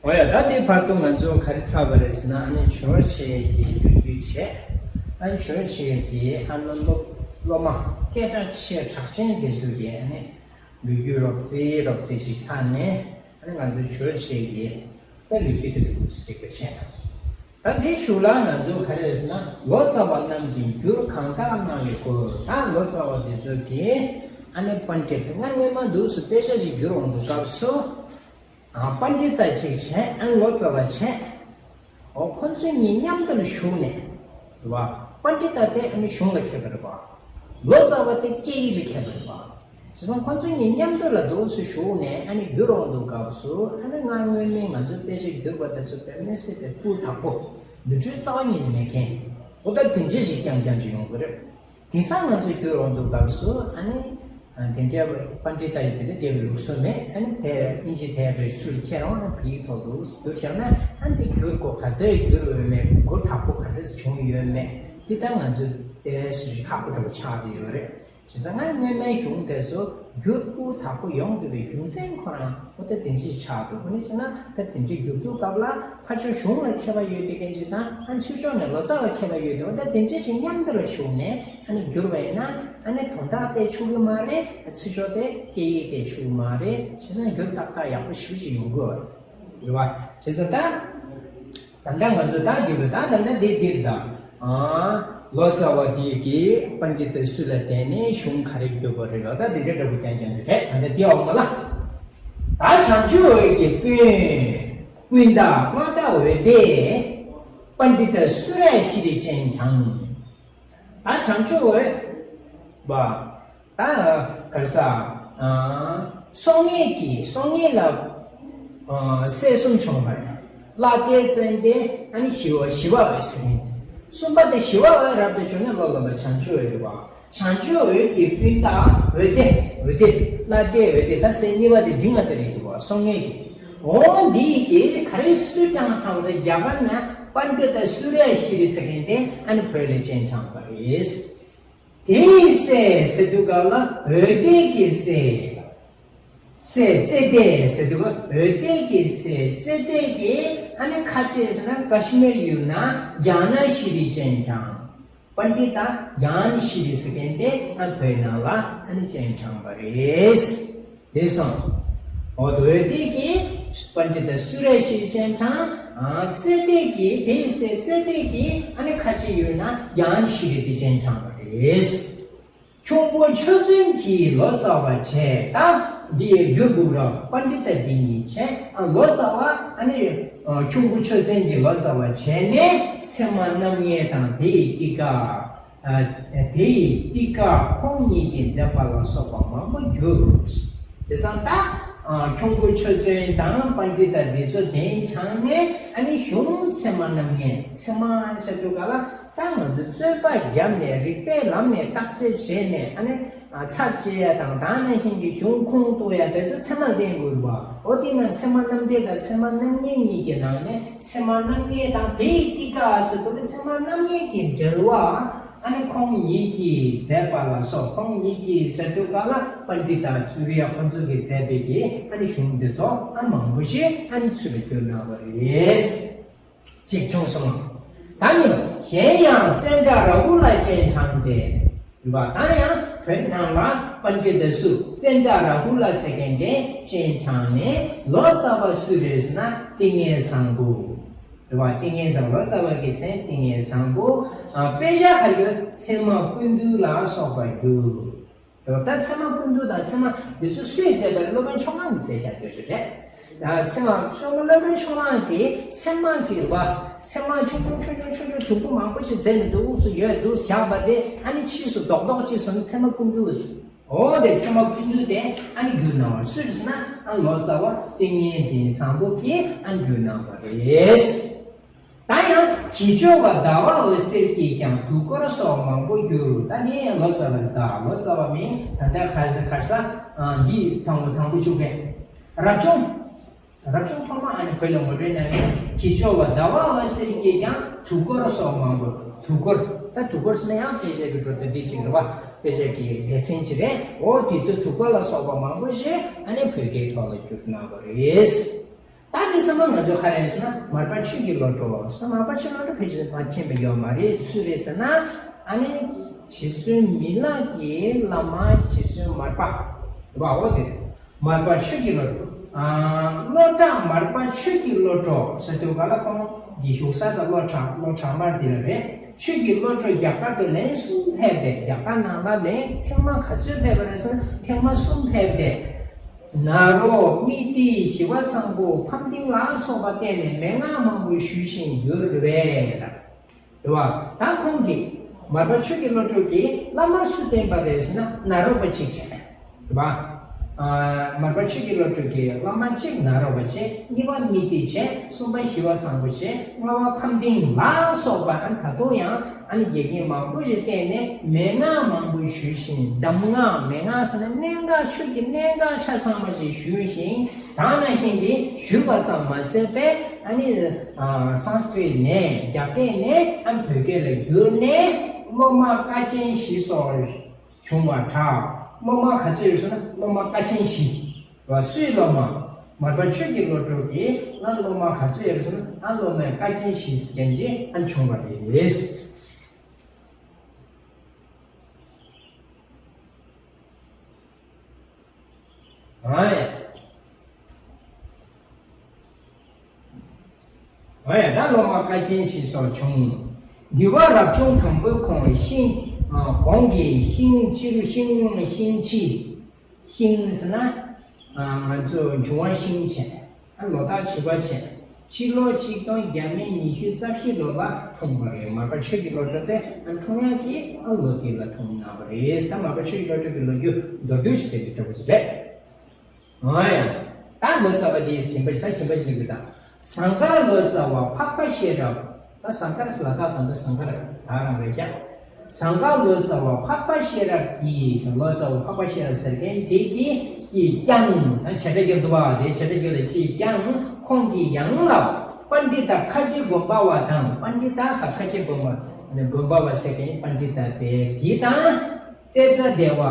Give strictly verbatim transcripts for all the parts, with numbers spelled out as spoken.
འོ་ཡ། ད་དེའི་བར་དུ་ང་ཚོ་ག་རེ་ཚར་བ་རེད་ཟེར་ན། ཨ་ནི་ཇོར་ཇི་ཡ་གི་ལོ་རྒྱུས་བྱས། ཨ་ནི་ཇོར་ཇི་ཡ་གི་ཨ་ནི་སློབ་སློབ་མ་སྐད་གྲགས་ཆེ་གྲགས་ཅན་དེ་ཚོ་གི་ཨ་ནི་ལོ་རྒྱུས་རོབ་ཙམ་རོབ་ཙམ་ཞིག་ཚར་ནས། ཨ་ནི་ང་ཚོ་ཇོར་ཇི་ཡ་གི་ད་ལོ་རྒྱུས་དེ་ལ་ཁུངས་སུ་གཏུགས་པ་བྱས་ན། ད་དེའི་གཞུག་ལ་ང་ཚོ་ག་རེ་རེད་ཟེར་ན། ལོ་ཙཱ་བ་རྣམས་ཀྱིས་འགྱུར་གང་དག་གནང་བའི་སྐོར། ད་ལོ་ཙཱ་བ་དེ་ཚོ་གིས་ཨ་ནི་པཎྜི་ཏ། སྔར་སྔོན་མ་འདུག་སེ་དཔེ་ཆ་ཞིག་བསྒྱུར་འོང་དུས་སྐབས་སུ། ཨ། པཎྜི་ཏ་ཅིག་བྱས། ཨ་ནི་ལོ་ཙཱ་བ་བྱས། འོ། ཁོ་ཚོ་གཉིས་མཉམ་དུ་ལ་ཞུགས་ནས། རེད་བ། པཎྜི་ཏ་དེ་ཨ་ནི་གཞུང་ལ་མཁས་པ་རེད་བ། ལོ་ཙཱ་བ་དེ་སྐད་ཡིག་ལ་མཁས་པ་རེད་བ། བྱས་ཙང་ཁོ་ཚོ་གཉིས་མཉམ་དུ་ལ་འདུག་སེ་ཞུགས་ནས་ཨ་ནི་བསྒྱུར་འོང་དུས་སྐབས་སུ། ཨ་ནི་སྔར་སྔོན་མའི་ང་ཚོའི་དཔེ་ཆ་བསྒྱུར་བ་དེ་ཚོ་དཔེ་མི་སྲིད་པའི་སྤུས་དག་པོ། འདི་འདྲའི་རྩ་བ་ཉིད་ནས་མེད་མཁན། འོ། ད་དེ་འདྲ་ཞིག་རྐྱང་རྐྱང་ཅིག་ཡོང་གི་རེད། དེང་སང་ང་ཚོས་བསྒྱུར་འོང་དུས་སྐབས་སུ། ཨ་ནི་དེ་འདྲའི་པཎྜི་ཏ་ཡི་དེ་འདྲ་བསྡད་པའི་ལུགས་སྲོལ་མེད། ཨ་ནི་དེ་དབྱིན་ཇི་དེ་འདྲ་སུས་ཁྱེར་རུང་། ཨ། བོད་ཡིག་ཐོག་ཏུ་བསྒྱུར་བཞག་ན། ཨ་ནི་དེ་བསྒྱུར་དགོས་ག་ཚོད་བསྒྱུར་ཡོད་མེད། གོ་བདེ་པོ་ག་འདྲ་བྱུང་ཡོད་མེད། དེ་ད་ང་ཚོས་དེ་སུ་ཞིག་ཁག་པོ་འདྲ་པོ་ཆགས་བསྡད་ཡོད་རེད། བྱས་ཙང་སྔར་སྔོན་མའི་གཞུང་དེ་ཚོ་བསྒྱུར་སྤུས་དག་པོ་ཡོང་དགོས་པའི་རྒྱུ་མཚན་ཁོ་རང་། འོ། ད་དེ་འདྲ་ཆགས་འདུག། འོ་ན་བྱས་ན་ད་དེ་འདྲ་བསྒྱུར་དུས་སྐབས་ལ་ཕར་ཕྱོགས་གཞུང་ལ་མཁས་པ་ཡོད་བསྡད་མཁན་ཅིག་དང་། ཨ། ཚུར་ཕྱོགས་ནས་ལོ་ཙཱ་བ་མཁས་པ་ཡོད་དུས། འོ། ད་དེ་འདྲ་ཞིག་མཉམ་དུ་ལ་ཞུགས་ནས་ཨ་ནི་བསྒྱུར་བ་ཡིན་ན། ཨ་ནི་དོན་དག་དེ་ཆགས་ཀྱི་མ་རེད། ཚུར་ཕྱོགས་དེ་སྐད་ཡིག་དེ་ཆགས་ཀྱི་མ་རེད། བྱས་ཙང་འགྱུར་ཏག་ཏག་ཡག་པོ་ཞེ་པོ་ཅིག་ཡོང་གི་ཡོད་རེད། རེད་བ། བྱས་ཙང་ད། ད་ལྟ་ང་ཚོ་ད་འདི་ལ། ད་ད་ལྟ་འདི་འདིར་ད། ཨ། ལོ་ཙཱ་བ་དེ་གིས་པཎྜི་ཏ་སུ་ལ་བརྟེན་ནས་གཞུང་ག་རེ་བསྒྱུར་བ་རེད་ལ། ད་འདི་འདྲ་འདྲ་པོ་རྐྱང་རྐྱང་དེ་རེད། ད་ལྟ་འདི་འོག་མ་ལ། ད་བྱང་ཆུབ་འོད་ཀྱི་སྤུན། སྤུན་ཟླ་མངའ་བདག་འོད་ལྡན། པཎྜི་ཏ་སུ་ར་ཤྲཱི་ཅན་དང་། ད་བྱང་ཆུབ་འོད་པ། ད་ག་རེ་ཟ། ཨ། སྲོག་ལྔའི་གི། སྲོག་ལྔ་ལ། ཨ། སྲས་གསུམ་བྱུང་བ་རེད། ལྷ་ལྡན། ཙན་དན། ཨ་ནི་ཞི་བ། ཞི་བ་འོད་ཟེར་མཁན། གསུམ་པ་དེ་ཞི་བ་འོད་རབ་ཏུ་བྱུང་ནས་ལོ་ལོན་པ་བྱང་ཆུབ་འོད་རེད་བ། བྱང་ཆུབ་འོད་ཀྱི་སྤུན་ཟླ་འོད་ལྡན། འོད་ལྡན། ལྷ་ལྡན་འོད་ལྡན། ད་སྲས་གཉིས་པ་དེ་འབྲིང་བ་དེ་རེད་འདུག་བ། སྲོག་ལྔའི་གི། འོ། འདི་གིས་ག་རེ་སུས་བསྐྱངས་བཏང་བ་རེད། རྒྱ་གར་ན་པཎྜི་ཏ་སུ་ར་ཤྲཱི་ཟེར་མཁན་དེ་ཨ་ནི་བོད་ལ་སྤྱན་དྲངས་པ་རེད། དེ་ཡི་སྲས་ཟེར་དུས་སྐབས་ལ་འོད་ལྡན་གྱི་སྲས། སྲས་ཙན་དན་ཟེར་དུས་སྐབས། འོད་ལྡན་གྱི་སྲས་ཙན་དན་གྱིས་ཨ་ནི་ཁ་ཆེ་ཟེར་ན་ཀ་ཤི་མིར་ཡུལ་ན་ཛྙཱ་ན་ཤྲཱི་ཅན་དྲངས། པཎྜི་ཏ་ཛྙཱ་ན་ཤྲཱི་ཟེར་མཁན་དེ་ཨ་བོད་ནང་ལ་ཨ་ནི་སྤྱན་དྲངས་པ་རེད། དེ་སོང་། འོ། འོད་ལྡན་གྱིས་པཎྜི་ཏ་སུ་ར་ཤྲཱི་ཅན་དྲངས། ཨ། ཙན་དན་གྱིས། དེ་ཡི་སྲས་ཙན་དན་གྱིས་ཨ་ནི་ཁ་ཆེ་ཡུལ་ན་ཛྙཱ་ན་ཤྲཱི་དེ་སྤྱན་དྲངས་པ་རེད། ཁྱུང་པོ་ཆོས་བཙུན་གྱིས་ལོ་ཙཱ་བ་བྱས། ད་འདི་ཡི་རྒྱུ་འབུག་ར་པཎྜི་ཏ་འདི་གཉིས་བྱས། ཨ། ལོ་ཙཱ་བ། ཨ་ནི། ཨ། ཁྱུང་པོ་ཆོས་བཙུན་གྱིས་ལོ་ཙཱ་བ་བྱས་ནས་ཚད་མ་རྣམ་ངེས་དང་དེ་ཡི་ཏི་ཀ། ཨ། དེ་ཡི་ཏི་ཀ་ཁོང་ཉིད་ཀྱིས་མཛད་པ་ལ་སོགས་པ་མང་པོ་བསྒྱུར། བྱས་ཙང་ད། ཨ། ཁྱུང་པོ་ཆོས་བཙུན་དང་པཎྜི་ཏ་འདི་ཚོ་གདན་དྲངས་ནས། ཨ་ནི་གཞུང་ཚད་མ་རྣམ་ངེས། ཚད་མ་ཟེར་དུས་སྐབས་ལ་ད་ང་ཚོས་རྩོད་པ་བརྒྱབ་ནས་རིགས་པའི་ལམ་ནས་བརྟག་དཔྱད་བྱས་ནས། ཨ་ནི། ཨ། ཚར་བཅད་ཡ་དང་དེ་ནང་བཞིན་གྱི་གཞུང་ཁུངས་གཏུག་ཡ་དེ་ཚོ་ཚད་མ་ལ་བརྟེན་དགོས་རེད་བ། འོ། དེ་ན་ཚད་མ་རྣམ་འགྲེལ་དང་ཚད་མ་རྣམ་ངེས་གཉིས་ཀྱི་ནང་ནས་ཚད་མ་རྣམ་ངེས་དང་དེ་ཡི་ཏི་ཀ་ཟེར་དུས་ཚད་མ་རྣམ་ངེས་ཀྱི་འགྲེལ་བ། ཨ་ནི་ཁོང་ཉིད་ཀྱིས་མཛད་པ་ལ་སོགས། ཁོང་ཉིད་ཀྱིས་ཟེར་དུས་སྐབས་ལ་པཎྜི་ཏ་སུ་རི་ཡ་ཁོང་ཚོ་གིས་མཛད་པའི་གི་ཨ་ནི་གཞུང་འདི་ཚོ་ཨ་མང་པོ་ཞིག་ཨ་ནི་ཚུར་ལ་བསྒྱུར་གནང་བ་རེད། གཅིག་བྱུང་སོང་། ད་ནི་གཞན་ཡང་ཙནྡྲ་རཱ་ཧུ་ལ་སྤྱན་དྲངས་ཏེ། ཡིན་པ། ད་ཡང་བོད་ནང་ལ་པཎྜི་ཏ་སུ། ཙནྡྲ་རཱ་ཧུ་ལ་ཟེར་མཁན་དེ་སྤྱན་དྲངས་ནས་ལོ་ཙཱ་བ་སུ་རེད་ཟེར་ན་ཏིང་ངེ་བཟང་པོ། རེད་བ། ཏིང་ངེ་བཟང་། ལོ་ཙཱ་བ་གི་མཚན་ཏིང་ངེ་བཟང་པོ། ཨ། དཔེ་ཆ་ཁ་ཡོད་ཚད་མ་ཀུན་བཏུས་ལ་སོགས་པ་བསྒྱུར། ད་ཚད་མ་ཀུན་བཏུས་དང་ཚད་མ་འདི་ཚོ་སུས་མཛད་པ་རེད། སློབ་དཔོན་ཆོས་དབང་གིས་མཛད་བཞག་ཡོད་རེད། ཨ། ཚད་མ་སློབ་དཔོན་ཆོས་དབང་གིས་ཚད་མ་གི་བ། ཚད་མ་ཆུང་ཆུང་ཆུང་ཆུང་ཆུང་ཆུང་དུམ་བུ་མང་པོ་ཞིག་མཛད་ནས་འདུག་སེ་ཡོད་འདུག་བཞག་པ་དེ་ཨ་ནི་ཕྱིས་སུ་རྡོག་རྡོག་ཅིག་བཟོས་ནས་ཚད་མ་ཀུན་བཏུས། འོ། དེ་ཚད་མ་ཀུན་བཏུས་དེ་ཨ་ནི་བསྒྱུར་གནང་བ་སུ་རེད་ཟེར་ན། ཨ། ལོ་ཙཱ་བ་ཏིང་ངེ་འཛིན་བཟང་པོ་གིས་ཨ་ནི་བསྒྱུར་གནང་བ་རེད། ད་ཡང་གྱི་ཅོ་བ་ཟླ་བ་འོད་ཟེར་གྱིས་ཀྱང་དུས་འཁོར་སོགས་མང་པོ་བསྒྱུར། ད་ནི་ལོ་ཙཱ་བ་ད་ལོ་ཙཱ་བ་མིན། ད་ལྟ་ག་རེ་ག་རེ་ཟ། ཨ། འདི་དང་པོ་དང་པོ་བཅུག་མཁན། རབ་བྱུང་། རབ་བྱུང་ཐོག་མ་ཨ་ནི་བོད་ལ་ངོ་སྤྲོད་གནང་མཁན། གྱི་ཅོ་བ་ཟླ་བ་འོད་ཟེར་གྱིས་ཀྱང་དུས་འཁོར་སོགས་མང་པོ། དུས་འཁོར། ད་དུས་འཁོར་ཟེར་ན་ཡང་དཔེ་ཆ་གི་འགྲོ་སྟངས་འདི་ཞིག་རེད་བ། དཔེ་ཆ་གི་སྡེ་ཚན་ཅིག་རེད། འོ། དེ་ཚོ་དུས་འཁོར་ལ་སོགས་པ་མང་པོ་ཞིག་ཨ་ནི་བོད་སྐད་ཐོག་ལ་བསྒྱུར་གནང་བ་རེད། ད་ ཨ་ནི་ཚང་མ་ང་ཚོ་ག་རེ་རེད་ཟེར་ན་མར་པ་ཆོས་ཀྱི་བློ་གྲོས་ཟེར། མར་པ་ཆོས་བློ་གྲོས་ཕལ་ཆེར་མ་མཁྱེན་པ་ཡོད་མ་རེད། སུ་རེད་ཟེར་ན་ཨ་ནི་རྗེ་བཙུན་མི་ལ་གི་བླ་མ་རྗེ་བཙུན་མར་པ་རེད་པ། འོ་དེ་རེད། མར་པ་ཆོས་ཀྱི་བློ་གྲོས། ཨ། བློ་གྲགས་མར་པ་ཆོས་ཀྱི་བློ་གྲོས་ཟེར་དུས་ག་ལ་ཁོང་གི་བཞུགས་ས་དང་བློ་གྲགས་བློ་གྲགས་མར་དེ་ལ་རེད། ཆོས་ཀྱི་བློ་གྲོས་རྒྱ་གར་དུ་ལན་གསུམ་ཕེབས་ཏེ། རྒྱ་གར་ནང་ལ་ལན་ཐེངས་མ་ག་ཚོད་ཕེབས་པ་རེད་ཟེར་ན་ཐེངས་མ་གསུམ་ཕེབས་ཏེ། ནཱ་རོ་སྨྲི་ཏི་ཞི་བ་སཾ་བྷོ་ཕམ་ཏིང་ལ་སོགས་པ་བསྟེན་ནས་མན་ངག་མང་པོ་ཞུས་ཤིང་བསྒྱུར་བས། རེད་བ། ད་ཁོང་གིས་མར་པ་ཆོས་ཀྱི་བློ་གྲོས་ཀྱི་བླ་མ་སུ་བསྟེན་པ་རེད་ཟེར་ན་ནཱ་རོ་པ་གཅིག་བྱས། རེད་བ། ཨ། མར་པ་ཆོས་ཀྱི་བློ་གྲོས་ཀྱི་བླ་མ་གཅིག་ནཱ་རོ་པ་བྱས། གཉིས་པ་སྨྲི་ཏི་བྱས། གསུམ་པ་ཞི་བ་སཾ་བྷོ་བྱས། ལྔ་པ་ཕམ་ཏིང་ལ་སོགས་པ། ཨ། ད་དུང་ཡང་ཨ་ནི་དགེ་རྒན་མང་པོ་ཞིག་བསྟེན་ནས་མན་ངག་མང་པོ་ཞུས་ཤིང་། གདམས་ངག། མན་ངག་ཟེར་ན་གནད་འགག་ཆོས་ཀྱི་གནད་འགག་ཆ་ཚང་བ་ཞིག་ཞུས་ཤིང་། ད་ནང་བཞིན་གྱི་ཞུས་པ་ཙམ་མ་ཟད་པའི་ཨ་ནི་ཨ་སཾ་སྐྲྀཏ་ནས་རྒྱ་སྐད་ནས་ཨ་བོད་སྐད་ལ་བསྒྱུར་ནས་སློབ་མ་དཀའ་ཆེན་བཞི་སོགས་བྱུང་བར་གྲགས། སློབ་མ་ག་ཚོད་ཡོད་ཟེར་ན་སློབ་མ་དཀའ་ཆེན་བཞི། སུའི་སློབ་མ། མར་པ་ཆོས་ཀྱི་བློ་གྲོས་ཀྱི་ཨ་སློབ་མ་ག་ཚོད་ཡོད་ཟེར་ན་ཨ་སློབ་མ་དཀའ་ཆེན་བཞི་ཟེར་མཁན་ཅིག་ཨ་བྱུང་བ་རེད། ཨ་ཡ། ཨ་ཡ། ད་སློབ་མ་དཀའ་ཆེན་བཞི་སོགས་བྱུང་། འདུལ་བ་རབ་བྱུང་དང་པོའི་ཁོངས་ཤིང་། ཨ། གོང་གི་ཤིང་། སྤྱིར་ཤིང་། ཤིང་བྱས། ཤིང་ཟེར་ན། ཨ། ང་ཚོ་འབྱུང་བ་ཤིང་བྱས། ཨ། ལོ་རྟགས་བྱི་པ་བྱས། ཕྱི་ལོ་ཆིག་སྟོང་བརྒྱ་མེད་ཉི་ཤུ་རྩ་བཞི་ལོ་ལ་འཁྲུངས་པ་རེད། མར་པ་ཆོས་ཀྱི་བློ་གྲོས་དེ་འཁྲུངས་ཡག་གི་ཨ་ལོ་དེ་ལ་འཁྲུངས་གནང་བ་རེད། ད་མར་པ་ཆོས་ཀྱི་བློ་གྲོས་ཀྱི་ལོ་རྒྱུས་མདོར་བསྡུས་ཤིག་དེ་འདྲ་པོ་ཞིག་རེད། འོ་ཡ། ད་ལོ་ཙཱ་བ་དེ་ཡིན་པ་ཞིག་ད་ཡིན་པ་ཞིག་ལ་གྱུར་ད། ཟངས་དཀར་ལོ་ཙཱ་བ་འཕགས་པ་ཤེས་རབ། ད་ཟངས་དཀར་ལ་དྭགས་དང་ད་ཟངས་དཀར་ད་རང་རེད་ཀྱང་། ཟངས་དཀར་ལོ་ཙཱ་བ་འཕགས་པ་ཤེས་རབ་ཀྱིས། ལོ་ཙཱ་བ་འཕགས་པ་ཤེས་རབ་ཟེར་མཁན་དེ་གིས་ཀྱིས་ཀྱང་ཟེར་བྱེད་སྒྲ་བརྒྱབ་འདུག་བ། དེ་བྱེད་སྒྲ་བརྒྱབ་ལ་ཀྱིས་ཀྱང་ཁོང་གི་ཡང་ལ་པཎྜི་ཏ་ཁ་ཆེ་དགོན་པ་བ་དང་། པཎྜི་ཏ་ཁ་ཁ་ཆེ་དགོན་པ་དགོན་པ་བ་ཟེར་མཁན་པཎྜི་ཏ་དེ་དེ་དང་། ཏེ་ཙ་དེ་བ།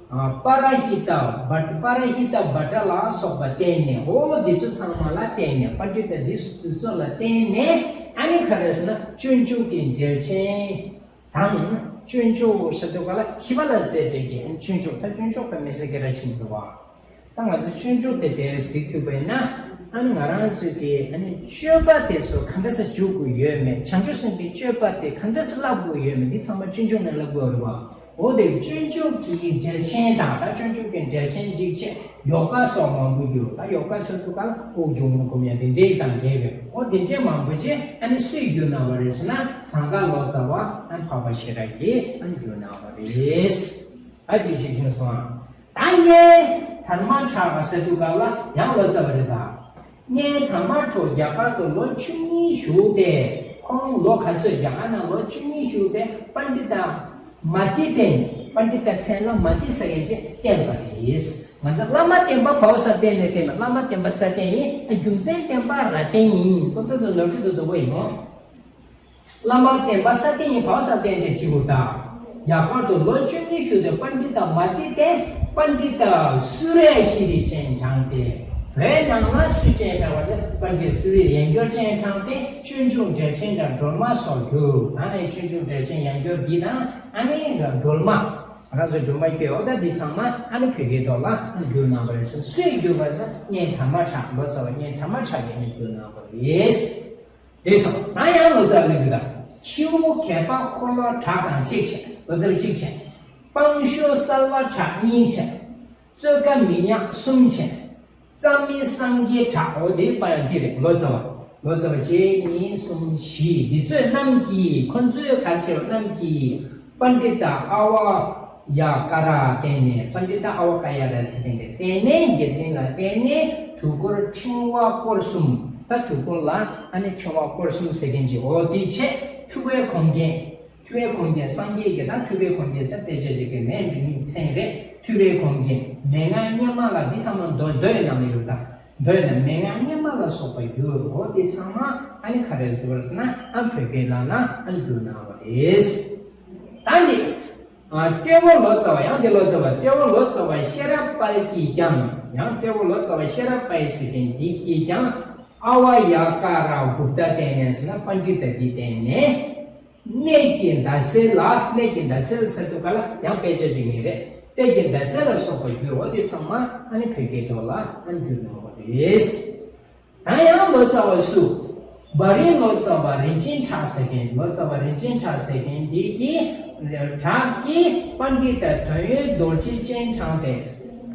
ཨ། པ་ར་ཧི་ཏ་བྷ། པ་ར་ཧི་ཏ་བྷ་ཏྲ་ལ་སོགས་པ་བསྟེན་ནས། འོ་འདི་ཚོ་ཚང་མ་ལ་བསྟེན་ནས། པཎྜི་ཏ་འདི་ཚོ་ལ་བསྟེན་ནས་ཨ་ནི་ག་རེ་ཟེར་ན་སྤྱོད་འཇུག་གི་འགྲེལ་ཆེན་དང་། སྤྱོད་འཇུག་ཟེར་དུས་ག་ལ་ཤེས་པ་ལ་མཛད་པའི་གི་སྤྱོད་འཇུག་ད་སྤྱོད་འཇུག་པ་མི་ཟེར་གི་ར་ཆེན་པོ་རེད་བ། ད་ང་ཚོ་སྤྱོད་འཇུག་དེ་དེར་གཟིགས་ཐུབ་པ་ཡིན་ན། ཨ་ནི་ང་རང་ཚོས་དེ་ཨ་ནི་སྤྱོད་པ་དེ་ཚོ་ག་འདྲ་སེ་འཇུག་དགོས་ཡོད་མེད། བྱང་ཆུབ་སེམས་དཔའི་སྤྱོད་པ་དེ་ག་འདྲ་སེ་བསླབ་དགོས་ཡོད་མེད་འདི་ཚང་མ་སྤྱོད་འཇུག་ནས་བསླབ་དགོས་རེད་བ། འོ་དེ་སྤྱོད་འཇུག་གི་འགྲེལ་ཆེན་དང་། ད་སྤྱོད་འཇུག་གི་འགྲེལ་ཆེན་འགྲིག་བྱས་ཡོ་ག་སོགས་མང་པོ་ཡོད། ད་ཡོ་ག་ཟེར་དུས་ག་ལ་དབུགས་འབྱུང་རྔུབ་ཡ་དེ་འདྲའི་དང་འབྲེལ་བའི། འོ་དེ་འདྲའི་མང་པོ་ཅིག་ཨ་ནི་སུས་བསྒྱུར་གནང་བ་རེད་ཟེར་ན་ཟངས་དཀར་ལོ་ཙཱ་བ་ཨ་ནི་འཕགས་པ་ཤེས་རབ་ཀྱིས་ཨ་ནི་བསྒྱུར་གནང་བ་རེད། ཨ་ཅིག་ཅིག་ཞུས་སོང་། ད་གཉེན་དར་མ་གྲགས་ཟེར་དུས་སྐབས་ལ་ཡང་ལོ་ཙཱ་བ་རེད་ད། གཉེན་དར་མ་གྲགས་རྒྱ་གར་དུ་ལོ་བཅུ་གཉིས་བཞུགས་ཏེ། ཁོང་ལོ་ག་ཚོད། རྒྱ་གར་ནང་ལོ་བཅུ་གཉིས་བཞུགས་ཏེ་པཎྜི་ཏ་མ་ཏི་བསྟེན། པཎྜི་ཏ་མཚན་ལ་མ་ཏི་ཟེར་མཁན་ཅིག་བསྟེན་པ་རེད། ང་ཚོ་བླ་མ་བསྟེན་པ་བོ་ས་བསྟེན་ནས་བསྟེན་པ། བླ་མ་བསྟེན་པ་ས་བསྟེན་ཡིན། རྒྱུ་མཚན་བསྟེན་པ་ར་བསྟེན་ཡིན། ཁོ་ཚོ་དང་ནོར་འཁྲུལ་དུ་འདུག་པ་ཡིན་ནོ། བླ་མ་བསྟེན་པ་ས་བསྟེན་ཡིན་པ་ས་བསྟེན་ཏེ་བྱེད་དགོས་ད། རྒྱ་གར་དུ་ལོ་བཅུ་གཉིས་བཞུགས་ཏེ་པཎྜི་ཏ་མ་ཏི་སྟེ། པཎྜི་ཏ་སུ་རེ་ཤི་རི་ཅན་དྲངས་ཏེ། བོད་ནང་ལ་སུ་ཅན་དྲངས་པ་དེ་པཎྜི་ཏ་སུ་རེ་ཡན་གྱོ་ཅན་དྲངས་ཏེ་སྤྱོད་འཇུག་འགྲེལ་ཆེན་དང་སྒྲོན་མ་སོགས་བསྒྱུར། ད་ནས་སྤྱོད་འཇུག་འགྲེལ་ཆེན་ཡན་གྱོ་འདི་དང་ཨ་ནི་སྒྲོན་མ། ང་ཚོ་སྒྲོན་མ་བསྐྱོད་འོ་ད་འདི་ཚང་མ་ཨ་ནི་བོད་སྐད་ཐོག་ལ་བསྒྱུར་གནང་བ་རེད། སུས་བསྒྱུར་བ་རེད་ཟེར་ན་གཉེན་དར་མ་གྲགས། ལོ་ཙཱ་བ་གཉེན་དར་མ་གྲགས་ཀྱིས་ཨ་ནི་བསྒྱུར་གནང་བ་རེད། རེད་སོང་། ད་ཡང་ལོ་ཙཱ་བ་ལ་འདི་དང་། ཁྱེའུ་གད་པ་འཁོར་ལོ་གྲགས་དང་གཅིག་བྱས། ལོ་ཙཱ་བ་གཅིག་བྱས། སྤང་ཤོ་གསལ་བ་གྲགས་གཉིས་བྱས། བཙོ་ཀ་མི་ཉག་གསུམ་བྱས། རྩ་མི་སངས་རྒྱས་གྲགས། འོ་དེ་པ་ཡང་འདི་རེད། ལོ་ཙཱ་བ། ལོ་ཙཱ་བ་གཅིག་གཉིས་གསུམ་བཞི། འདི་ཚོ་རྣམས་ཀྱིས་ཁོ་ཚོའི་ག་ཆེ་བ་རྣམས་ཀྱིས། པཎྜི་ཏ་ཨ་ཝ་ཡ་ཀ་ར་བསྟེན་ནས། པཎྜི་ཏ་ཨ་ཝ་ཀ་ཡ་ར་ཟེར་མཁན་དེ་བསྟེན་ནས། དགེ་འདུན་ལ་བསྟེན་ནས་དུས་འཁོར་ཕྲེང་བ་སྐོར་གསུམ། ད་དུས་འཁོར་ལ་ཨ་ནི་ཕྲེང་བ་སྐོར་གསུམ་ཟེར་མཁན་གྱི་འོ་དེ་བྱས། ཐུབ་པའི་གོང་ཆེན། ཐུབ་པའི་གོང་ཆེན་སངས་རྒྱས་ཀྱི། ད་ཐུབ་པའི་གོང་ཆེན་ད་དཔེ་ཆ་ཞིག་གི་མིང་མིང་མཚན་རེད། ཐུབ་པའི་གོང་ཆེན། མན་ངག་སྙེ་མ་ལ། འདི་ཚང་མ་མདོ་མདོ་ཡི་ནང་ལ་ཡོད་ད། མདོ་ཡི་ནང་མན་ངག་སྙེ་མ་ལ་སོགས་པ་ཡོད། འོ་དེ་ཚང་མ་ཨ་ནི་ག་རེ་ཟེར་བ་ཟེར་ན་ཨ་བོད་སྐད་ནང་ལ་ཨ་ནི་བསྒྱུར་གནང་བ་རེད། ད་འདི། ཨ། ཏྲེ་བོ་ལོ་ཙཱ་བ། ཡང་འདི་ལོ་ཙཱ་བ། ཏྲེ་བོ་ལོ་ཙཱ་བ་ཤེས་རབ་དཔལ་གྱིས་ཀྱང་། ཡང་ཏྲེ་བོ་ལོ་ཙཱ་བ་ཤེས་རབ་དཔལ་ཟེར་མཁན་འདི་གིས་ཀྱང་ ཨ་བ་ཡ་ཀ་ར་གུཔྟ་བསྟེན་ནས་ཟེར་ན་པཎྜི་ཏ་འདི་བསྟེན་ནས། གནས་ཀྱི་ཟླ་ཟེར་ལ། གནས་ཀྱི་ཟླ་ཟེར་ཟེར་དུས་ག་ལ་ཡང་དཔེ་ཆ་ཅིག་ཡིན་རེད། གནས་ཀྱི་ཟླ་ཟེར་ལ་སོགས་པ་བསྒྱུར་བ་འདི་ཚང་མ་ཨ་ནི་བོད་སྐད་ཐོག་ལ་ཨ་ནི་བསྒྱུར་གནང་བ་རེད། ད་ཡང་ལོ་ཙཱ་བ་སུ། བ་རི་ལོ་ཙཱ་བ་རིན་ཆེན་གྲགས་ཟེར་མཁན། ལོ་ཙཱ་བ་རིན་ཆེན་གྲགས་ཟེར་མཁན་འདི་གིས། གྲགས་ཀྱིས་པཎྜི་ཏ་དོན་ཡོད་རྡོ་རྗེ་སྤྱན་དྲངས་ཏེ།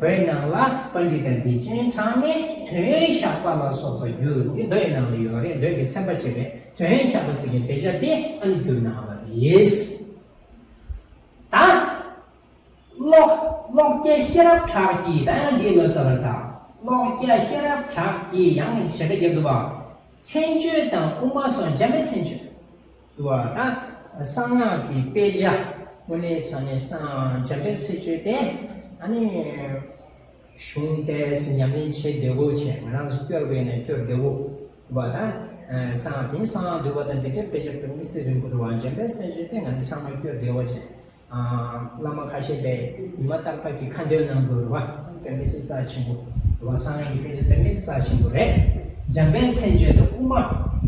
བོད་ནང་ལ་པཎྜི་ཏ་འདི་སྤྱན་དྲངས་ནས་དོན་ཡོད་ཞགས་པ་ལ་སོགས་པ་བསྒྱུར། འདི་མདོ་ཡི་ནང་ལ་ཡོད་རེད། མདོ་གི་ཚན་པ་གཅིག་རེད། དོན་ཡོད་ཞགས་པ་ཟེར་མཁན་དཔེ་ཆ་དེ་ཨ་ནི་བསྒྱུར་གནང་བ་རེད། ད། ཀློག་ཀློག་སྐྱ་ཤེས་རབ་གྲགས་ཀྱིས། ད་ཡང་འདི་ལོ་ཙཱ་བ་དང་། ཀློག་སྐྱ་ཤེས་རབ་གྲགས་ཀྱིས་ཡང་ཞལ་བྲིས་བརྒྱབ་འདུག་བ། མཚན་བརྗོད་དང་དབུ་མ་སོགས། འཇམ་དཔལ་མཚན་བརྗོད་འདུག་བ། ད་གསང་སྔགས་ཀྱི་དཔེ་ཆ་དངོས་གནས་བྱས་ནས་གསང་འཇམ་དཔལ་མཚན་བརྗོད་དེ་ཨ་ནི། གཞུང་དེ་ཉམས་ལེན་བྱེད་བདེ་བོ་བྱས། ང་རང་ཚོ་སྐྱོར་བས་ནས་སྐྱོར་བདེ་བོ་བ་དང་། གསང་དེ་གསང་སྔགས་འདུས་པ་དང་འདི་འདྲའི་དཔེ་ཆ་དཔེ་མི་སྲིད་རིང་པོ་འདུག་བ། འཇམ་དཔལ་མཚན་བརྗོད་དེ་ང་ཚོ་ཚང་མ་སྐྱོར་བདེ་བོ་བྱས། བླ་མ་ཁ་ཤས་པས་ཉི་མ་རྟག་པར་གྱི་ཁ་འདོན་གནང་འདུག་རེད་བ། དཔེ་མི་སྲིད་རྩ་ཆེན་པོ་རེད་བ། གསང་སྔགས་ཀྱི་དཔེ་ཆ་དཔེ་མི་སྲིད་རྩ་ཆེན་པོ་རེད། འཇམ་དཔལ་མཚན་བརྗོད་དང་དབུ་མ་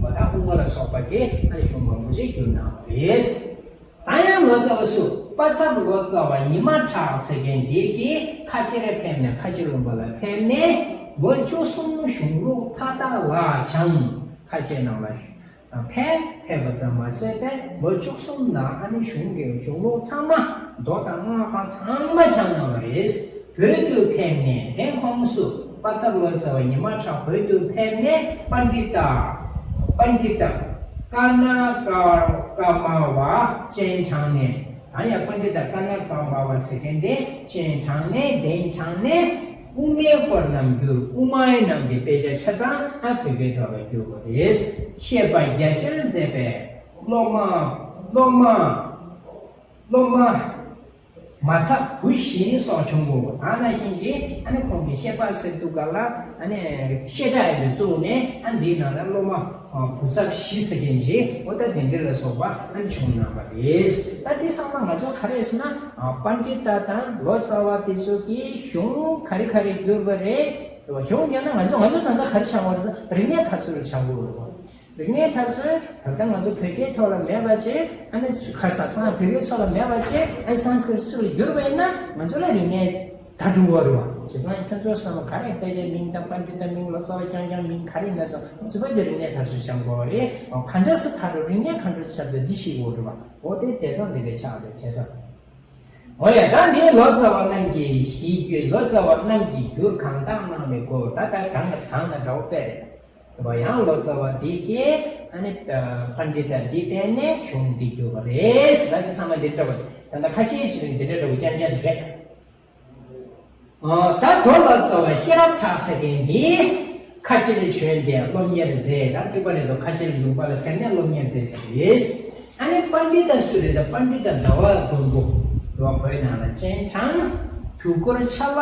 བ་དང་དབུ་མ་ལ་སོགས་པ་གི་ཨ་ནི་གཞུང་མང་པོ་ཞིག་བསྒྱུར་གནང་བ་རེད། ད་ཡང་ལོ་ཙཱ་བ་སུ། དཔའ་མཛངས་ལོ་ཙཱ་བ་ཉི་མ་གྲགས་ཟེར་མཁན་འདི་གིས་ཁ་ཆེར་ཕེབས་ནས། ཁ་ཆེ་ལུང་པ་ལ་ཕེབས་ནས་ལོ་བཅུ་གསུམ་གཞུང་ལུགས་མཐའ་དག་ལ་སྦྱངས། ཁ་ཆེ་ནང་ལ་ཕེབས། ཕེབས་པ་ཙམ་མ་ཟད་པའི་ལོ་བཅུ་གསུམ་ནང་ཨ་ནི་གཞུང་གི་གཞུང་ལུགས་ཚང་མ། མདོ་དང་སྔགས་པ་ཚང་མ་སྦྱངས་གནང་བ་རེད། བོད་དུ་ཕེབས་ནས། དེ་ཁོངས་སུ་དཔའ་མཛངས་ལོ་ཙཱ་བ་ཉི་མ་གྲགས་བོད་དུ་ཕེབས་ནས་པཎྜི་ཏ། པཎྜི་ཏ་ཀ་ན་ཀ་ཀ་མ་བ་སྤྱན་དྲངས་ནས། ད་ཡང་པཎྜི་ཏ་ཀ་ན་ཀ་མ་བ་ཟེར་མཁན་དེ་སྤྱན་དྲངས་ནས་གདན་དྲངས་ནས། དབུ་མའི་སྐོར་རྣམས་བསྒྱུར། དབུ་མའི་རྣམས་ཀྱི་དཔེ་ཆ་ཆ་ཚང་ཨ་བོད་སྐད་ཐོག་ལ་བསྒྱུར་བ་རེད། བཤད་པ་རྒྱ་ཆེར་མཛད་པས་སློབ་མ། སློབ་མ། སློབ་མ། མ་ཚབ་བུ་བཞི་སོགས་བྱུང་ངོ་། ད་ནང་བཞིན་གྱི་ཨ་ནི་ཁོང་གིས་བཤད་པ་ཟེར་དུས་ག་ལ་ཨ་ནི་བཤད་གྲྭ་ཡིན་པའི་གཙུག་ནས། ཨ་འདིའི་ནང་ལ་སློབ་མ་བུ་ཚབ་བཞི་ཟེར་མཁན་ཅིག་འོ་ད་དེ་འདྲ་ལ་སོགས་པ་ཨ་ནི་བྱུང་གནང་བ་རེད། ད་འདི་ཚང་མ་ང་ཚོ་ག་རེ་ཟེར་ན། པཎྜི་ཏ་དང་ལོ་ཙཱ་བ་དེ་ཚོ་གིས་གཞུང་ག་རེ་ག་རེ་བསྒྱུར་བ་རེད། གཞུང་ཡང་ན་ང་ཚོ་ང་ཚོ་ད་ལྟ་ག་རེ་ཆགས་པ་རེད་ཟེར་ན། རིག་གནས་དར་ཚུལ་ཆགས་པ་རེད། རིག་གནས་དར་ཚུལ་ད་ལྟ་ང་ཚོ་བོད་སྐད་ཐོག་ལ་མེད་པ་བྱས། ཨ་ནི་ཚུ་ཁར་ས་སང་བོད་སྐད་ཐོག་ལ་མེད་པ་བྱས། ཨ་ནི་སཾ་སྐྲྀ་ཏ་ཚུར་ལ་བསྒྱུར་བ་ཡིན་ན་ང་ཚོ་ལ་རིག་གནས་ད་འགྲོ་བ་རེད་བ། བྱས་ཙང་ཁྱོད་ཚོ་བསམ་བློ་ག་རེ་དཔེ་ཆའི་མིང་དང་པཎྜི་ཏ་མིང་ལོ་ཙཱ་བ་རྐྱང་རྐྱང་མིང་ག་རེ་ཡིན་ན་སོང་ཚུར་བོད་དེ་རིག་གནས་དར་ཚུལ་བྱ་དགོས་པ་རེད། ག་འདྲ་སེ་དར་རུ་རིག་གནས་ག་འདྲ་སེ་ཆགས་འདུག་འདི་ཤེས་དགོས་རེད་བ། འོ་དེ་བྱས་ཙང་འདི་འདྲ་ཆགས་རེད། བྱས་ཙང་། འོ་ཡ། ད་འདི་ལོ་ཙཱ་བ་རྣམས་ཀྱིས་ཞིག་བསྒྱུར། ལོ་ཙཱ་བ་རྣམས་ཀྱིས་བསྒྱུར་གང་དག་གནང་བའི་སྐོར། ད་ལྟ་གང་དང་གང་དང་འདྲ་བོ་དཔེ་རེད། དེ་བ་ཡང་ལོ་ཙཱ་བ་འདི་གིས་ཨ་ནི་པཎྜི་ཏ་འདི་བསྟེན་ནས་གཞུང་འདི་བསྒྱུར་བ་རེད་ཟེར་ད་འདི་ཚང་མ་འདི་འདྲ་བ་ད་ལྟ་ཁ་ཤས་ཤིག་འདི་འདྲ་འདྲ་བོ་རྐྱང་རྐྱང་ཞིག་རེད། ད་གྲོ་ལོ་ཙཱ་བ་ཤེས་རབ་གྲགས་ཟེར་མཁན་འདི་ཁ་ཆེར་བྱོན་ཏེ་སློབ་གཉེར་མཛད། ད་གཅིག་པ་རེད་དོ། ཁ་ཆེ་ལུང་པ་ལ་ཕེབས་ནས་སློབ་གཉེར་མཛད་པ་རེད། ཨ་ནི་པཎྜི་ཏ་སུ་རེད། ད་པཎྜི་ཏ་ཟླ་བ་མགོན་པོ་རོགས་བོད་ནང་ལ་སྤྱན་དྲངས། དུས་འཁོར་ཆ་ལག་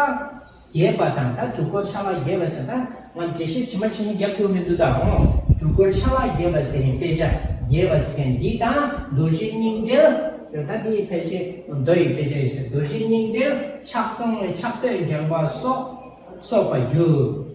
རྒྱས་པ་དང་། ད་དུས་འཁོར་ཆ་ལག་རྒྱས་པ་ཟེར་ད་ང་འགྲེལ་བཤད་ཇི་མ་ཇི་བཞིན་རྒྱབ་ཐུབ་མི་འདུག་ད་འོང་དུས་འཁོར་ཆ་ལག་རྒྱས་པ་ཟེར་མཁན་དཔེ་ཆ་རྒྱས་པ་ཟེར་མཁན་འདི་དང་རྡོ་རྗེ་སྙིང་འགྲེལ། ད་འདི་ཕལ་ཆེར་མདོ་ཡི་དཔེ་ཆ་ཡིན་ཟེར། རྡོ་རྗེ་སྙིང་འགྲེལ་ཕྱག་སྟོང་ཕྱག་སྟོད་འགྲེལ་པ་སོགས་སོགས་པ་བསྒྱུར།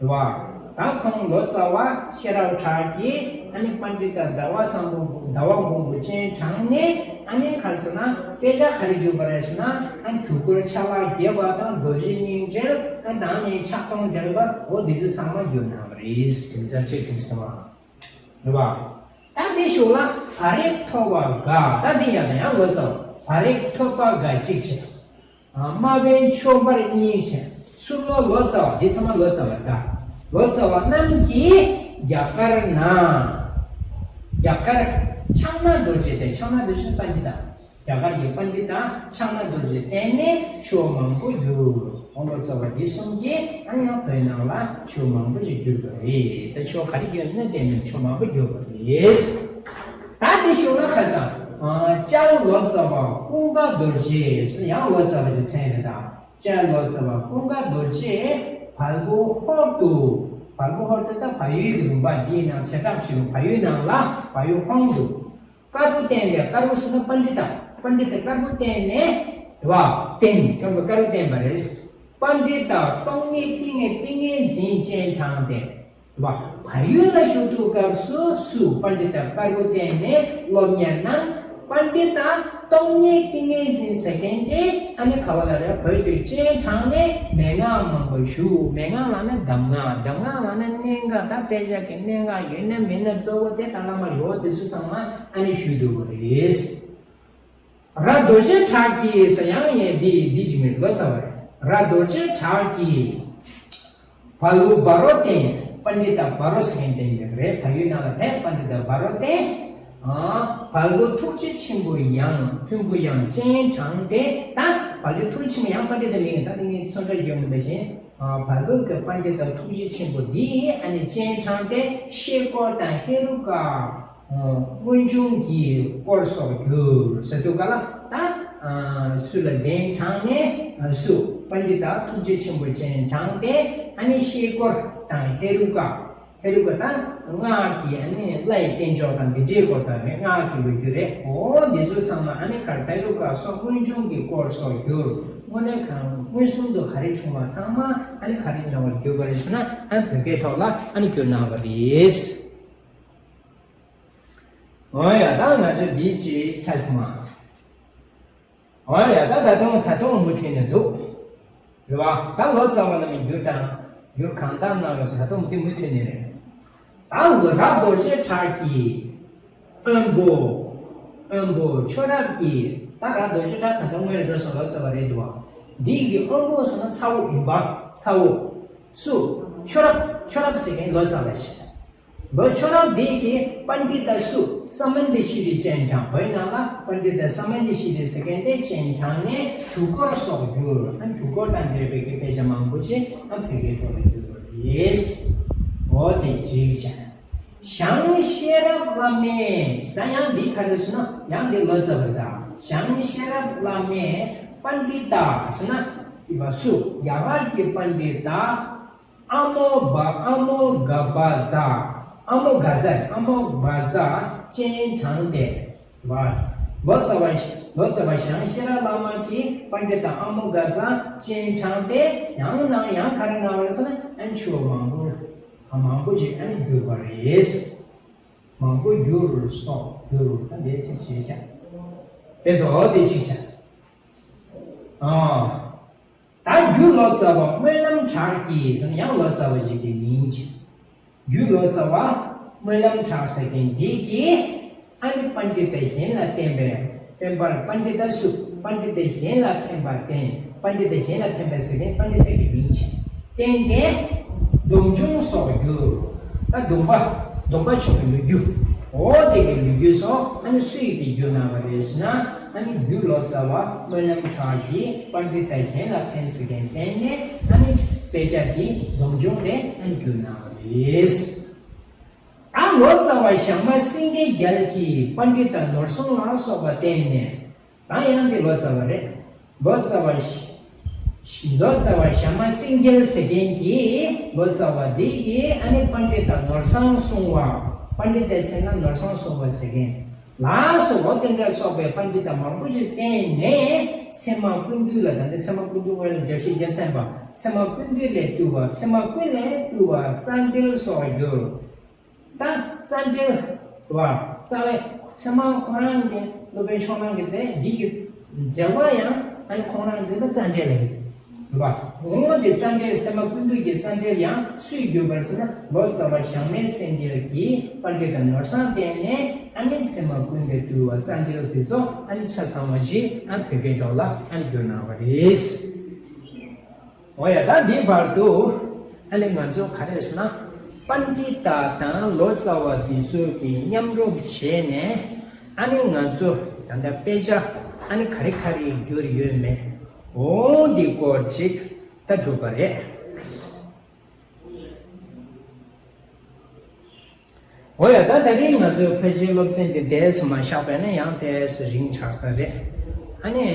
རེད་བ། ད་ཁོང་ལོ་ཙཱ་བ་ཤེས་རབ་གྲགས་ཀྱིས་ཨ་ནི་པཎྜི་ཏ་ཟླ་བ་བཟང་པོ་ཟླ་བ་མགོན་པོ་སྤྱན་དྲངས་ནས། ཨ་ནི་ག་རེ་ཟེར་ན་དཔེ་ཆ་ག་རེ་བསྒྱུར་བ་རེད་ཟེར་ན། ཨ་ནི་དུས་འཁོར་ཆ་ལག་རྒྱས་པ་དང་རྡོ་རྗེ་སྙིང་འགྲེལ། ཨ་ནི་ད་ནི་ཕྱག་སྟོང་འགྲེལ་པ། འོ་འདི་ཚོ་ཚང་མ་བསྒྱུར་གནང་བ་རེད། དེ་ཚོ་ཚིག་དྲུག་ཟེར་བ་རེད་བ། ད་འདི་གཞུག་ལ་བ་རེག་ཐོད་པ་འགའ། ད་འདི་ཡང་ཡང་ལོ་ཙཱ་བ་བ་རེག་ཐོད་པ་འགའ་གཅིག་བྱས། དམའ་བའི་མཆོད་པར་གཉིས་བྱས། ཚུར་ལོ་ལོ་ཙཱ་བ། འདི་ཚང་མ་ལོ་ཙཱ་བ་ད། ལོ་ཙཱ་བ་རྣམས་ཀྱིས་རྒྱ་གར་ན། རྒྱ་གར་ཕྱག་ན་རྡོ་རྗེ་སྟེ། ཕྱག་ན་རྡོ་རྗེ་པཎྜི་ཏ། རྒྱ་གར་གྱི་པཎྜི་ཏ་ཕྱག་ན་རྡོ་རྗེ་བསྟེན་ནས་ཆོས་མང་པོ་བསྒྱུར། ཁོང་ལོ་ཙཱ་བ་འདི་གསུམ་གྱིས་ཨ་ནི་ཡང་བོད་ནང་ལ་ཆོས་མང་པོ་ཞིག་བསྒྱུར་བ་རེད། ད་ཆོས་ག་རེ་བསྒྱུར་ན་བསྟེན་ནས་ཆོས་མང་པོ་བསྒྱུར་བ་རེད། ད་དེ་གཞུག་ལ་ཁ་སང་ལྕགས་ལོ་ཙཱ་བ་ཀུན་དགའ་རྡོ་རྗེ་ཟེར་ཡང་ལོ་ཙཱ་བ་ཞིག་མཚན་རེད་ད། ལྕགས་ལོ་ཙཱ་བ་ཀུན་དགའ་རྡོ་རྗེ་བལ་པོ་ཧོར་དུ། བལ་པོ་ཧོར་དུ་ད་བལ་ཡུལ་གྱི་ལུང་པ་འདིའི་ནང་བྱེ་བྲག་ཞིག་བལ་ཡུལ་ནང་ལ་བལ་ཡུལ་ཧོང་དུ། དཀར་པོ་བསྟན་པའི། དཀར་པོ་ཟེར་ན་པཎྜི་ཏ། པཎྜི་ཏ་དཀར་པོ་བསྟན་ནས་རེད་བ། བསྟན་སྐྱོང་བའི་དཀར་པོ་བསྟན་པ་རེད། པཎྜི་ཏ་སྟོང་ཉིད་ཏིང་ངེ་ཏིང་ངེ་འཛིན་སྤྱན་དྲངས་ཏེ་རེད་བ། བལ་ཡུལ་ལ་བཞུགས་དུས་སྐབས་སུ་སུ་པཎྜི་ཏ་དཀར་པོ་བསྟེན་ནས་སློབ་གཉེར་གནང་། པཎྜི་ཏ་སྟོང་ཉིད་ཏིང་ངེ་འཛིན་ཟེར་མཁན་དེ་ཨ་ནི་ག་བ་ལ་རེད། བོད་དུ་སྤྱན་དྲངས་ནས་མན་ངག་མང་པོ་ཞུ། མན་ངག་ལབ་ན་གདམས་ངག་གདམས་ངག་ལབ་ན་གནད་འགག་ད་དཔེ་ཆ་གི་གནད་འགག་ཡོད་ན་མེད་ན་གཙོ་བོ་དེ་ད་བླ་མ་ལོ་དེ་ཚོ་ཚང་མ་ཨ་ནི་ཞུ་འདུག་པ་རེད། ར་རྡོ་རྗེ་གྲགས་ཀྱིས་ཟེར་ཡང་ཡང་འདི་འདི་ཅིག་མིན་ལོ་ཙཱ་བ་རེད། ར་རྡོ་རྗེ་གྲགས་ཀྱིས་བལ་པོ་བ་རོ་བསྟེན། པཎྜི་ཏ་བ་རོ་ཟེར་མཁན་བསྟེན་ཡོད་རེད། བལ་ཡུལ་ནང་ལ་ཕེབས་པཎྜི་ཏ་བ་རོ་བསྟེན། བལ་པོ་ཐུགས་རྗེ་ཆེན་པོ་ཡང་མཐོན་པོ་ཡང་སྤྱན་དྲངས་ཏེ། ད་བལ་པོ་ཐུགས་རྗེ་ཆེན་པོ་ཡང་པཎྜི་ཏ་མིན་ད་དེ་ངས་མཚོན་རྟགས་ཡོད་མི་འདྲ་བཞིན། བལ་པོ་གི་པཎྜི་ཏ་ཐུགས་རྗེ་ཆེན་པོ་འདིས་ཨ་ནི་སྤྱན་དྲངས་ཏེ་ཤེལ་སྐོར་དང་ཧེ་རུ་ཀ་སྔོན་བྱུང་གི་སྐོར་སོགས་བསྒྱུར་ཟེར་དུས་ག་ལ་ད་སུ་ལ་གདན་དྲངས་ནས་སུ་པཎྜི་ཏ་ཐུགས་རྗེ་ཆེན་པོ་སྤྱན་དྲངས་ཏེ་ཨ་ནི་ཤེལ་སྐོར་དང་ཧེ་རུ་ཀ་ཧེ་རུ་ཀ་ད་སྔགས་ཀྱི་ཨ་ནི་ལྷའི་རྟེན་མཆོག་དང་འདི་འདྲའི་སྐོར་དང་རེད། སྔགས་ཀྱི་ལོ་རྒྱུས་རེད། འོ་འདི་ཚོ་ཚང་མ་ཨ་ནི་གར་ཧེ་རུ་ཀ་སོགས་སྔོན་བྱུང་གི་སྐོར་སོགས་བསྒྱུར། དངོས་གནས་གང་མངོན་སུམ་དུ་ག་རེ་བྱུང་བ་ཚང་མ་ཨ་ནི་ག་རེ་འདྲ་བར་བསྒྱུར་བ་རེད་ཟེར་ན་ཨ་ནི་བོད་སྐད་ཐོག་ལ་ཨ་ནི་བསྒྱུར་གནང་བ་རེད། འོ་ཡ་ད་ང་ཚོས་འདིའི་ཅིག་ཚར་སོང་ང་། འོ་ཡ་ད་ད་དུང་ད་དུང་མུ་མཐུད་ནས་འདུག་རེད་བ། ད་ལོ་ཙཱ་བ་རྣམས་ཀྱིས་བསྒྱུར་དང་བསྒྱུར་གང་དག་གནང་བའི་ད་དུང་འདི་མུ་མཐུད་ནས་རེད། ད་ར་རྡོ་རྗེ་གྲགས་ཀྱིས་དབོན་པོ། དབོན་པོ་ཆོས་རབ་ཀྱིས་ད་ར་རྡོ་རྗེ་གྲགས་ད་ལྟ་སྔོན་ལ་འགྲོ་སོང་ལོ་ཙཱ་བ་རེད་འདུག་བ། འདི་གི་དབོན་པོ་ཟེར་ན་ཚ་བོ་ཡིན་པ། ཚ་བོ། སུ། ཆོས་རབ། ཆོས་རབ་ཟེར་མཁན་ལོ་ཙཱ་བ་ཞིག་ལོ་ཆོས་རབ་འདི་གིས་པཎྜི་ཏ་སུ་ས་མཎ་ཌི་ཤི་རི་སྤྱན་དྲངས། བོད་ནང་ལ་པཎྜི་ཏ་ས་མཎ་ཌི་ཤི་རི་ཟེར་མཁན་དེ་སྤྱན་དྲངས་ནས་དུས་འཁོར་སོགས་བསྒྱུར། ཨ་དུས་འཁོར་དང་འབྲེལ་བའི་གི་དཔེ་ཆ་མང་པོ་ཞིག་ཨ་བོད་སྐད་ཐོག་ལ་བསྒྱུར་བ་རེད། འོ་དེ་གཅིག་བྱས། ཞང་ཤེས་རབ་བླ་མས་ཟེར་ཡང་འདི་ག་རེ་ཟེར་ན་ཡང་འདི་ལོ་ཙཱ་བ་དང་ཞང་ཤེས་རབ་བླ་མས་པཎྜི་ཏ་ཟེར་ན་དེ་བ་སུ་རྒྱ་གར་གྱི་པཎྜི་ཏ། ཨ་མོ་བ་ཨ་མོ་ག་བ་ཛ། ཨ་མོ་ག་ཛ། ཨ་མོ་བ་ཛ་སྤྱན་དྲངས་ཏེ། བ། ལོ་ཙཱ་བ། ལོ་ཙཱ་བ་ཞང་ཤེས་རབ་བླ་མ་གིས་པཎྜི་ཏ་ཨ་མོ་ག་ཛ་སྤྱན་དྲངས་ཏེ་ཡང་ནང་ཡང་ག་རེ་གནང་བ་རེད་ཟེར་ན་ཨ་ནི་ཆོས་མང་པོ། མང་པོ་ཞིག་ཨ་ནི་བསྒྱུར་བ་རེད། མང་པོ་བསྒྱུར་སོགས་བསྒྱུར་ད་འདས་ཅིག་བྱས་ཤག་དེ་ཚོ་འོ་དེ་ཅིག་བྱ། ཨ། ད་རྒྱུ་ལོ་ཙཱ་བ་སྨོན་ལམ་གྲགས་ཀྱིས་ཟེར་ན་ཡང་ལོ་ཙཱ་བ་ཞིག་གི་མིང་བྱས། རྒྱུ་ལོ་ཙཱ་བ་སྨོན་ལམ་གྲགས་ཟེར་མཁན་འདི་གིས་ཨ་ནི་པཎྜི་ཏ་གཞན་ལ་བསྟེན་པའི་བསྟེན་པར་པཎྜི་ཏ་སུ་པཎྜི་ཏ་གཞན་ལ་ཕན་པར་བསྟེན། པཎྜི་ཏ་གཞན་ལ་ཕན་པ་ཟེར་མཁན་པཎྜི་ཏ་གི་མིང་བྱས། བསྟེན་ཏེ་སྡོམ་འབྱུང་སོགས་བསྒྱུར། ད་སྡོམ་པ། སྡོམ་པ་མཆོག་གི་ལོ་རྒྱུས། འོ་དེ་གི་ལོ་རྒྱུས་སོགས་ཨ་ནི་སུ་ཡིས་དེ་བསྒྱུར་གནང་བ་རེད་ཟེར་ན་ཨ་ནི་རྒྱུ་ལོ་ཙཱ་བ་སྨོན་ལམ་གྲགས་ཀྱིས་པཎྜི་ཏ་གཞན་ལ་ཕན་ཟེར་མཁན་བསྟན་ནས་ཨ་ནི་དཔེ་ཆ་འདི་སྡོམ་འབྱུང་ལས་ཨ་ནི་བསྒྱུར་གནང་བ་རེད། ད་ལོ་ཙཱ་བ་ཞང་མ་སེང་གེ་རྒྱལ་གྱིས་པཎྜི་ཏ་ནོར་སྲུང་ལ་སོགས་པ་བསྟེན་ནས། ད་ཡང་འདི་ལོ་ཙཱ་བ་རེད། ལོ་ཙཱ་བ་ཞི། ལོ་ཙཱ་བ་ཞ་མ་སེང་གེ་ཟེར་མཁན་གྱིས་ལོ་ཙཱ་བ་འདི་གིས་ཨ་ནི་པཎྜི་ཏ་ནོར་བཟང་སྲུང་བ། པཎྜི་ཏ་ཟེར་ན་ནོར་བཟང་སྲུང་བ་ཟེར་མཁན་ལ་སོགས་པ་དེ་འདྲ་སོགས་པའི་པཎྜི་ཏ་མང་པོ་ཞིག་བསྟེན་ནས་ཚད་མ་ཀུན་བཏུས་ལ། ད་ནི་ཚད་མ་ཀུན་བཏུས་སྔོན་ལ་དགེ་བཤེས་རྒྱལ་མཚན་པ། ཚད་མ་ཀུན་བཏུས་ལས་བཏུས་པ། ཚད་མ་ཀུན་ལས་བཏུས་པ་རྩ་འགྲེལ་སོགས་བསྒྱུར། ད་རྩ་འགྲེལ་བ། རྩ་བའི་ཚད་མ་ཁོ་རང་གི་སློབ་དཔོན་ཕྱོགས་གླང་གིས་མཛད། འདི་གི་འགྲེལ་བ་ཡང་ཨ་ནི་ཁོང་རང་མཛད་པ་རྩ་འགྲེལ་ལ་ཡིན་པ། འོ་དེ་རྩ་འགྲེལ་ཚད་མ་ཀུན་བཏུས་ཀྱི་རྩ་འགྲེལ་ཡང་སུས་བསྒྱུར་བ་རེད་ཟེར་ན་ལོ་ཙཱ་བ་ཞང་མ་སེང་གེ་གིས་པཎྜི་ཏ་ནོར་བཟང་བསྟེན་ནས་ཨ་ནི་ཚད་མ་ཀུན་ལས་བཏུས་པ་རྩ་འགྲེལ་དེ་ཚོ་ཨ་ནི་ཆ་ཚང་བ་ཞིག་ཨ་བོད་སྐད་ཐོག་ལ་ཨ་ནི་བསྒྱུར་གནང་བ་རེད། འོ་ཡ་ད་འདིའི་བར་དུ་ཨ་ནི་ང་ཚོ་ག་རེ་ཟེར་ན་པཎྜི་ཏ་དང་ལོ་ཙཱ་བ་འདི་ཚོ་གིས་མཉམ་རུབ་བྱས་ནས་ཨ་ནི་ང་ཚོ་ད་ལྟ་དཔེ་ཆ་ཨ་ནི་ག་རེ་ག་རེ་བསྒྱུར་ཡོད་མེད་འོ་འདི་སྐོར་ཅིག་ད་གྲུབ་པ་རེད། འོ་ཡ་ད་ད་རིང་ང་ཚོའི་ཕལ་ཆེར་སློབ་ཚན་འདི་ཏོག་ཙམ་མ་བཞག་པ་ཡིན་ན་ཡང་ཏོག་ཙམ་རིང་དྲགས་ས་རེད། ཨ་ནི།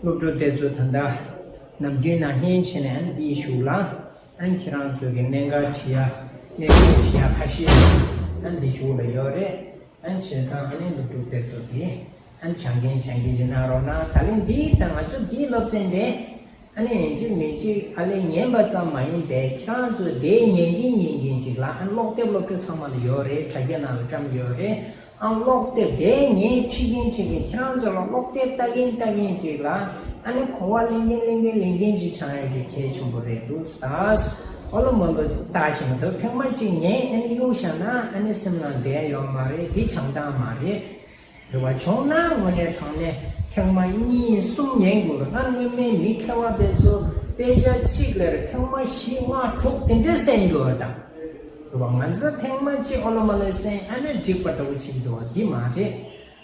སློབ་ཕྲུག་དེ་ཚོ་ད་ལྟ་ནམ་རྒྱུན་ནང་བཞིན་བྱས་ནས་ཨ་ནི་འདིའི་གཞུག་ལ། ཨ་ནི་ཁྱེད་རང་ཚོ་གི་གནད་འགག་དྲི་ཡ། གནད་འགག་དྲི་ཡ་ཁ་ཤས་ཨ་ནི་འདི་གཞུག་ལ་ཡོད་རེད། ཨ་ནི་བྱས་ཙང་ཨ་ནི་སློབ་ཕྲུག་དེ་ཚོ་གིས་ཨ་ནི་སྦྱང་མཁན་སྦྱང་མཁན་ཞིག་གནང་རོགས་གནང་། ད་ལན་འདི་དང་ང་ཚོ་འདིའི་སློབ་ཚན་དེ། ཨ་ནི་ཡིན་གཅིག་མིན་གཅིག་ཨ་ལས་ཉན་པ་ཙམ་མ་ཡིན་པའི་ཁྱེད་རང་ཚོས་དེ་ཉན་གིན་ཉན་གིན་ཅིག་ལ། ཨ་ནི་ཀློག་དེབ་སློབ་ཁྲིད་ཚང་མ་ལ་ཡོད་རེད། དྲ་རྒྱ་ནང་ལ་བཀྲམ་ཡོད་རེད། ཨ་ཀློག་དེབ་དེ་ངས་ཁྲིད་གིན་ཁྲིད་གིན་ཁྱེད་རང་ཚོ་ལ་ཀློག་དེབ་ལྟ་གིན་ལྟ་གིན་ཅིག་ལ། ཨ་ནི་གོ་བ་ལེན་གིན་ལེན་གིན་ལེན་གིན་ཅིག་བྱུང་ཡ་ཞིག་གལ་ཆེན་པོ་རེད་འདུག་ད། ཨོ་ལོ་མོན་པ་ལྟ་ཞིག་མ་གཏོགས་ཐེངས་མ་གཅིག་ངས་ཨ་ནི་གཡུག་བཞག་ན་ཨ་ནི་སེམས་ནང་བསྡད་ཡོད་མ་རེད། འདི་བྱང་ཐང་མ་རེད། རེད་བ། བྱུང་ན་དངོས་གནས་དྲང་གནས་ཐེངས་མ་གཉིས་གསུམ་ཉན་དགོས་རེད། ང་སྔོན་མའི་མི་མཁས་པ་དེ་ཚོ་དཔེ་ཆ་གཅིག་ལ་ཐེངས་མ་བཞི་ལྔ་དྲུག་དེ་འདྲས་གསན་དགོས་རེད་ད། རེད་བ། ང་ཚོ་ཐེངས་མ་གཅིག་ཨོ་ལོ་མ་ལོ་གསན་ཨ་ནི་འགྲིག་པ་འདྲ་བོ་བྱེད་ཀྱི་འདུག་བ། འདི་མ་རེད།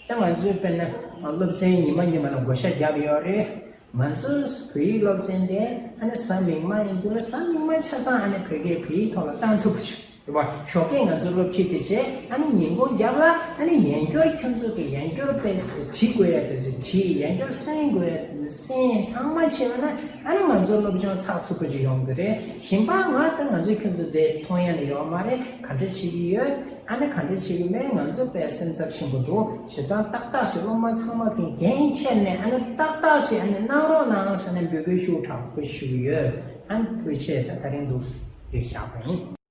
ད་ང་ཚོའི་དཔེར་ན་སློབ་ཚན་ཉི་མ་ཉི་མ་ལ་བགོ་བཤའ་བརྒྱབ་ཡོད་རེད། ང་ཚོའི་བོད་ཡིག་སློབ་ཚན་དེ་ཨ་ནི་གཟའ་མིག་དམར་ཡིན་དུས་ལ་གཟའ་མིག་དམར་ཆ་ཚང་ཨ་ནི་བོད་སྐད་བོད་ཡིག་ཐོག་ལ་བཏང་ཐུབ་པ་བྱུང་། རེད་བ། ཞོགས་ཀས་ང་ཚོ་སློབ་ཁྲིད་དེ་བྱས་ཨ་ནི་ཉིན་གུང་རྒྱབ་ལ་ཨ་ནི་ཡན་སྐྱོར་ཁྱོད་ཚོ་གི་ཡན་སྐྱོར་དཔེ་བྲིས་དགོས་ཡ་དེ་ཚོ་བྲིས། ཡན་སྐྱོར་གསན་དགོས་ཡ་དེ་ཚོ་གསན། ཚང་མ་བྱས་པ་ན་ཨ་ནི་ང་ཚོ་སློབ་སྦྱོང་ཚགས་ཚུད་པོ་ཅིག་ཡོང་གི་རེད། གཞན་པ་ང་ད་ང་ཚོ་ཁྱོད་ཚོ་དེ་མཐོང་ཡ་ནི་ཡོད་མ་རེད། ག་འདྲ་བྱེད་ཀྱི་ཡོད། ཨ་ནི་ག་འདྲ་བྱེད་ཀྱི་མེད། ང་ཚོ་དཔེ་སེམས་འཚབ་ཆེན་པོ་འདུག་བྱས་ཙང་ཏག་ཏག་ཞིག་སློབ་མ་ཚང་མ་གི་འགན་འཁྱེར་ནས་ཨ་ནི་ཏག་ཏག་ཞིག་ཨ་ནི་གནང་རོགས་གནང་ཟེར་ནས་འབོད་སྐུལ་ཤུགས་དྲག་པོ་ཞུ་གི་ཡོད། ཨ་ནི་ཐུགས་རྗེ་ཆེ། ད་དེ་རིང་འདུག་འདིར་བཞག་པ་ཡིན།